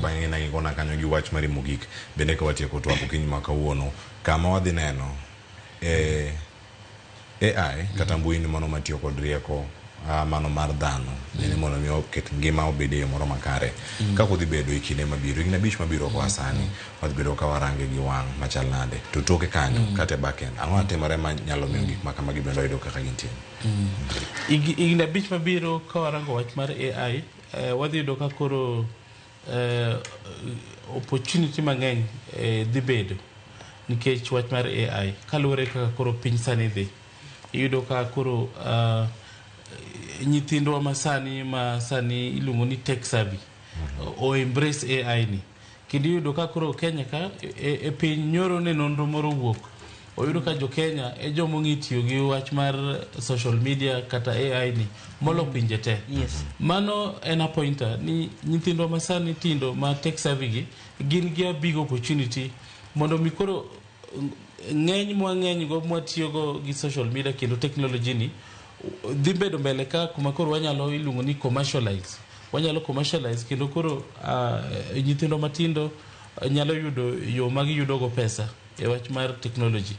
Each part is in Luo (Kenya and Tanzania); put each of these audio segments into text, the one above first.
Bang'e ne gikona kanyo gi wach mari mogik bende ka watieko twak okinyi ma kawuono kama wadhi neno e AI kata mbui ni mano matiyo kod rieko mano mar dhano en mondo mi oket ngima obed e yo moro makare kaka odhi bedo e kinde mabiro, higni 5 mabiro koa sani, wadhi bedo ka warange gi wang' machal nade, to toke kanyo kata e backend ang'o matimore manyalo miyo gik ma kamagi bende wayudo kaka gintie? Higni 5 mabiro, ka warango wach mar AI, wadhi yudo ka koro opportunity mang'eny dhi bedo nikech wach mar AI. Kaluwore kaka koro piny sani dhi, iyudo ka koro nyithindwa masani ma sani iluongo ni tech savvy o embrace AI ni, kendo iyudo ka koro Kenya ka e piny nyoro ne nonro moro wuok, oyudo ka jo Kenya e joma ong'e tiyo gi wach mar social media kata AI ni molo pinje te. Mano en a pointer ni nyithindwa masani tindo ma tech savvy gi gin gi a big opportunity mondo mi koro ng'eny mwang'eny go mwatiyogo gi social media kendo technology ni dhi bedo mbele ka kuma koro wanyalo iluongo ni commercialize, wanyalo commercialize, kendo koro nyithindwa matindo nyalo yudo yo ma giyudogo pesa e wach mar technology.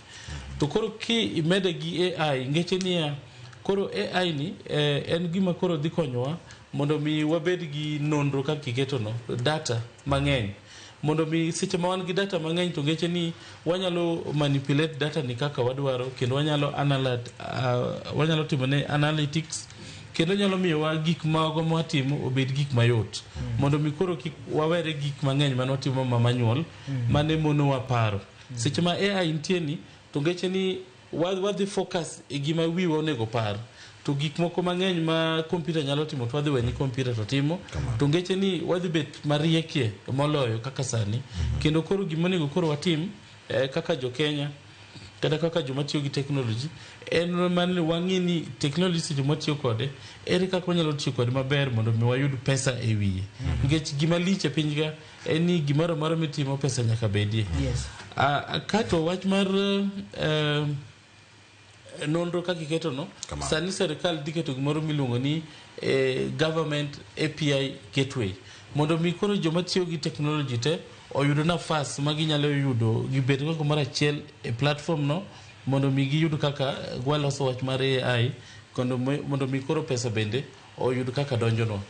To koro ki imede gi AI, ngeche niya koro AI ni en gima koro dhi konyowa mondo mi wabed gi nonro kaka iketono data mang'eny, mondo mi seche ma wan gi data mang'eny to ngeche ni wanyalo manipulate data ni kaka wadwaro, kendo wanyalo analyze, wanyalo timone analytics, kendo nyalo miyowa gik mago mwatimo obed gik mayot, mondo mi koro kik wawere gik mang'eny mane watimo ma manual mane monowa paro. Seche ma AI nitie ni to ngeche ni wadhi focus e gima wiwa onego par, to gik moko mang'eny ma kompyuta nyalo timo to wadhi we ni kompyuta to timo. To ngeche ni wadhi bet mariekie moloyo kaka sani. Kendo koro gima onego koro watim kaka jo Kenya kata kaka joma tiyo gi technology en mana ni wang'e ni technology seche mwatiyo kode, ere kaka wanyalo tiyo kode maber mondo mi wayud pesa e wiye, nikech gima lich e piny ka en ni gimoro amora mitimo, pesa nyaka bedie. Kato wach mar nonro kaka iketo no. Kamano. Sani sirikal dhi keto gimoro miluongo ni government API gateway mondo mi koro joma tiyo gi technology te oyud nafas ma ginyalo yudo gibed go kumoro achiel e platform no, mondo mi giyud kaka waloso wach mar AI kendo mondo mi koro pesa bende oyud kaka donjonwa.